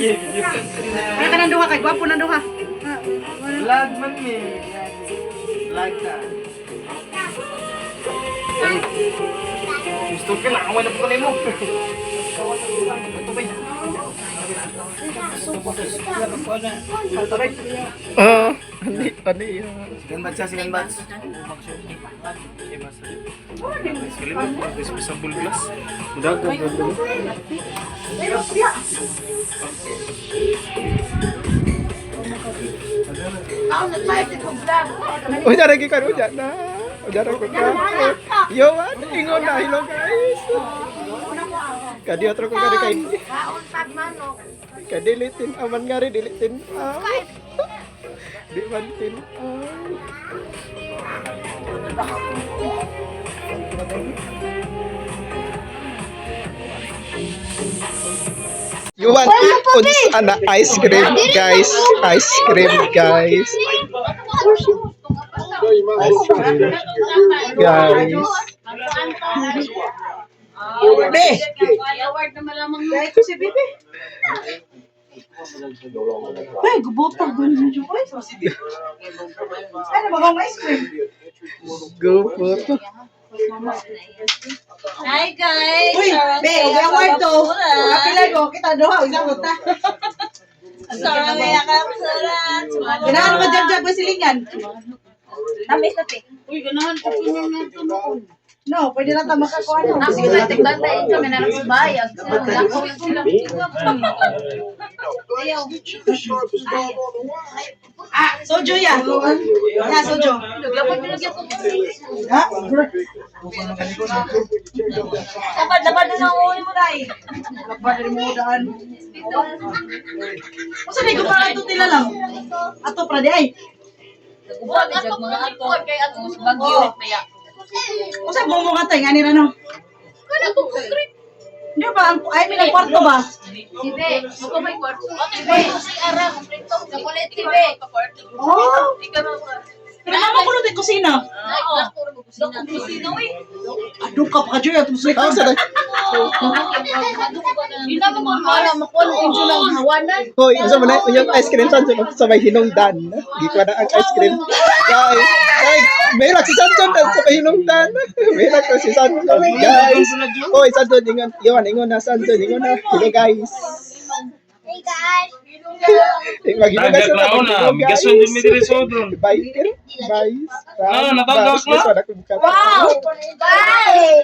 Wala ka nang duha kay gwapo nang duha. Vlog man mi. Vlog ka. Gusto ka na, away na po kanay mo. Oh, ani ani. Sigan batch, sigan batch. Unya lagi kan unya na. Unya ra ko ka. Yo, man, ingon na, hello guys. Kadi otro ko kadi kay. Kadi litin aman ngari dilitin. Ah. Di man tin. Ah. You want uns ana ice cream, guys? Ice cream, guys. Ice cream, guys. Be. Dahil ko si Bibi. Ay, gubota ganun siya. Ay, sa si Bibi. Ay, nabagaw ng ice cream. Go photo. Hi guys! Uy, be, ug award to. Kapila ko kita duha isang ta. Sorry, akapsurat. Ganahan mo jab-jab ko silingan. Tamis na te. No, pwede na ta makakuha no. Ako na tigbantayin kami na lang sa bayag. Ah, soju ya. Ya, soju. Ha? Dapat dapat na ang uli mo dai. Dapat rin mo daan. Unsa ni ko para ato nila lang? Ato pra di ay. Ato kay ato sa Bagyo. Unsa mo mo katay ngani ra no? Kana ko concrete. Di ba ang ay may ang kwarto ba? Sibe, ako may kwarto. Sibe, si ara kumplito. Chocolate sibe. Oh. Pero mama ko na kusina. Oo. Dako kusina oy. Ado ka pa kajoy ato sa Ah, sa Ina mo ko wala makuha ng lang hawanan. Hoy, unsa man na yung ice cream Sanson sa may hinungdan. Gikuha na ang ice cream. Guys, guys, merak si Sanson sa may hinungdan. Merak na si Sanson, guys. Hoy, Sanson, ingon, iwan, ingon na Sanson, ingon na. Hello guys. Hey guys. Maghino Tagak na una, migason din mi diri sa Odron. Biker, bye. Ah, natagak na? Wow! Bye.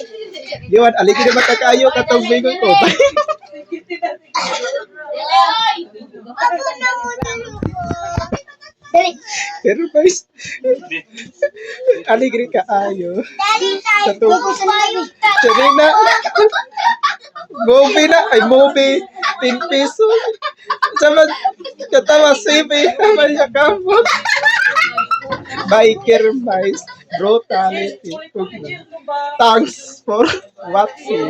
Iwan, aligi na matakayo katong bingon ko. Ako na muna ko. Dali. Pero guys, aligri ka ayo. Dali tayo. Sa tubig. Payong tayo. Serena. Movie na. Ay, movie. 10 pesos. Sama, katawa, CV. Sama siya kamot. Biker mice. Brutality. Thanks for watching.